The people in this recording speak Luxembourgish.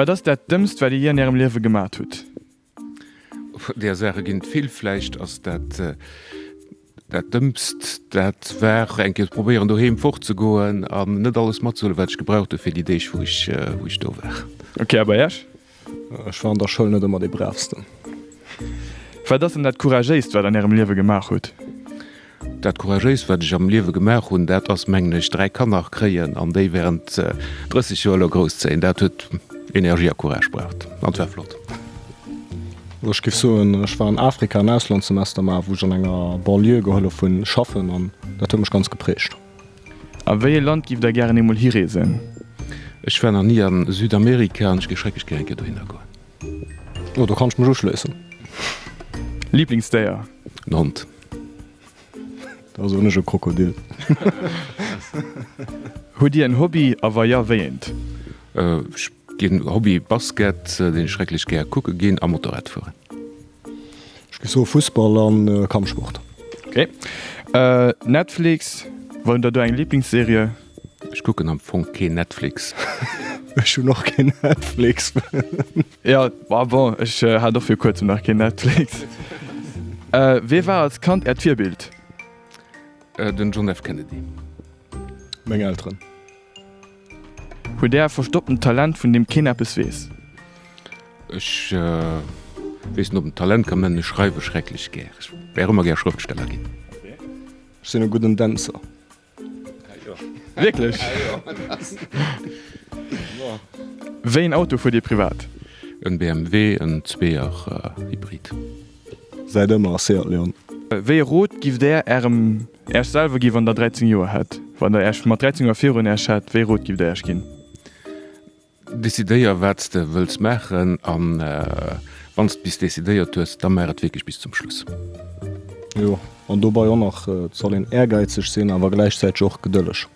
Wat ass dat Dëmmst, wat Dir jee an Ärem Liewe gemat hutt? Där Saache ginn et vill. Vläicht ass dat dat Dëmmst, dat war eng Kéier probéieren doheem fortzegoen an net alles matzehuelen, wat ech gebraucht hu fir déi Deeg, wou ech wou ech do war. Ok, a bei Iech? Ech war an der Schoul net ëmmer dee Braavsten. Wat ass denn dat Couragéist, wat an Ärem Liewe gemaach hutt? Dat Couragéist, wat ech am Liewe gemaach hunn, dat ass, mengen ech, 3 Kanner kréien an déi während 30 Joer elo grousszéien. Dat huet Energie a Courage braucht an et war flott. Ech géif soen, ech war an Afrika en Auslandssemester maachen, wou ech an enger Banlieue gehollef hunn schaffen an dat huet mech ganz geprägt. A wéi e Land giff der gären eemol hireesen? Ech war nach ni a Südamerika an ech géif schrecklech gär eng Kéier dohinner goen. Oh, do kann ech mech uschléissen. Lieblingsdéier? En Hond. Da soen ech e Krokodil. Hutt Dir en Hobby a wa ja, wéi eent? Ech ginn Hobby Basket, deen ech schrecklech gär kucke ginn, a Motorrad fueren. Ech géif soe Fussball a Kampfsport. Ok. Netflix, Hutt der do eng Lieblingsserie? Ech kucken am Fong keen Netflix. Ech hunn och keen Netflix. Jo, ma bon, ech hat och fir kuerzem nach keen Netflix. Wee war als Kand Äert Virbild? Den John F. Kennedy. Meng Elteren. Hutt Där e verstopptent Talent, vun deem keen eppes weess? Ech weess net, ob en Talent kann nennen. Ech schreiwe schrecklech gär. Ech wär ëmmer gär Schrëftsteller ginn. Ech sinn e gudden Dänzer. Wierklech? Wéi een Auto fuert Dir privat? En BMW, en Zweeër Hybrid. Säit ëmmer e Seat Leon. Wéi e Rot giff Där Ärem Äech selwer gi wann Der 13 Joer hätt? Wann Der Äech mat 13 Joer virun Äech hätt, wéi e Rot giff Der Äech ginn? Decidéier wat s de wëlls maachen an wann s de bis decidéiert hues, da maach et wierklech bis zum Schluss. Jo, an dobei och nach, et soll een ährgeizeg sinn, awer gläichzäiteg och gedëlleg.